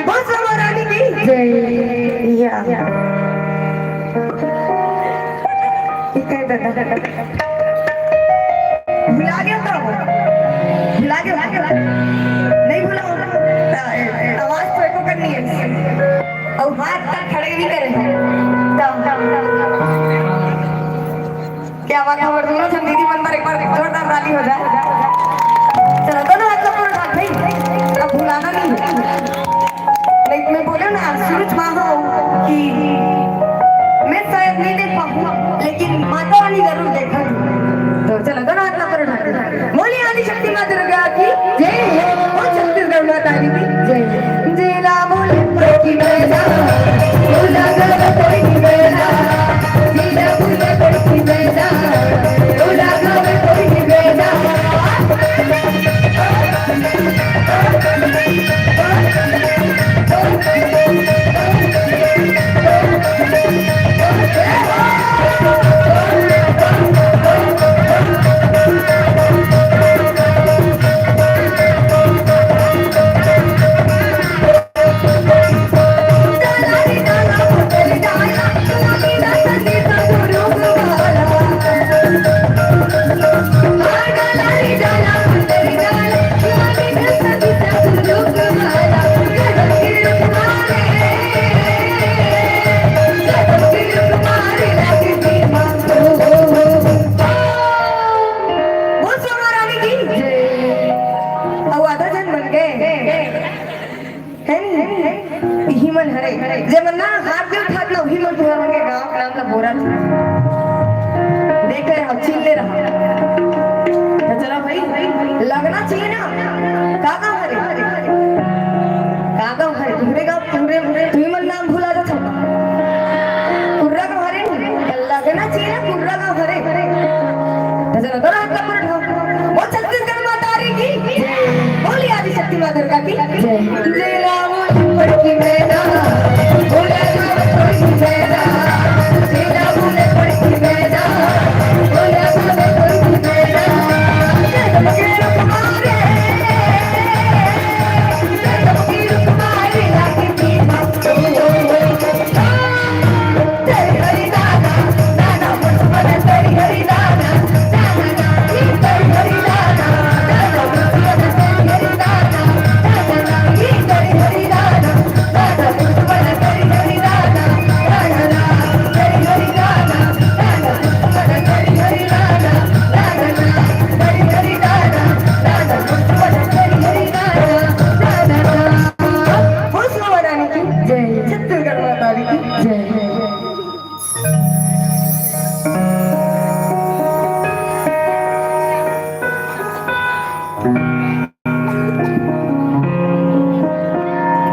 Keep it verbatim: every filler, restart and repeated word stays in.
बहुत सुंदर रानी की जय। या। ये कह देता। भुला गया तो? भुला गया? नहीं भुला हो? आवाज तो एको करनी है। और हाथ तक खड़े नहीं करे। तो क्या बात है, हमर दोनों झन दीदी मन बर एक बार जोरदार ताली हो जाए। चलो, दोनों हाथ ऊपर उठा भाई, अब भुलाना नहीं है। नहीं, मैं बोले ना, सूरज माँ हो कि मैं शायद नहीं देख पाऊँ, लेकिन माता रानी जरूर देखा। तो चलो, दोनों हाथ ऊपर उठा। बोलिए आदि शक्ति माँ दुर्गा की जय हो। और छत्तीसगढ़ माता रानी की जय। जेला बोले पड़की मैदा, बोला गल कोई नहीं मैदा, जेला बोले पड़की मैदा, बोला गल कोई नहीं मैदा। बहुत सोना रानी की। अउ आधा झन मन गए। है नहीं? इही मन हरे। जे मन ना हाथ दे उठात ना, उही मन तुहर मन के गाँव के नाम ला बोरा। देख ले रहा, छीन ले रहा। तो चला भाई, लगना चाहिए ना। का गाँव हरे? का गाँव हरे? तुहरे गाँव, तुहरे, तुहरे, तुही मन नाम भुला जात हो। कुर्रा गाँव हरे नहीं? लगना चाहिए ना, कुर्रा गाँव हरे। तो चला, दोनों हाथ ऊपर उठाओ। वो छत्तीसगढ़ माता रानी की। बोलिए आदि शक्ति माँ दुर्गा की। जय। जय राम पड़की मैदा, बोले राम पड़की मैदा, जय राम पड़की मैदा, बोले राम पड़की मैदा। जय। छत्तीसगढ़ माता की जय।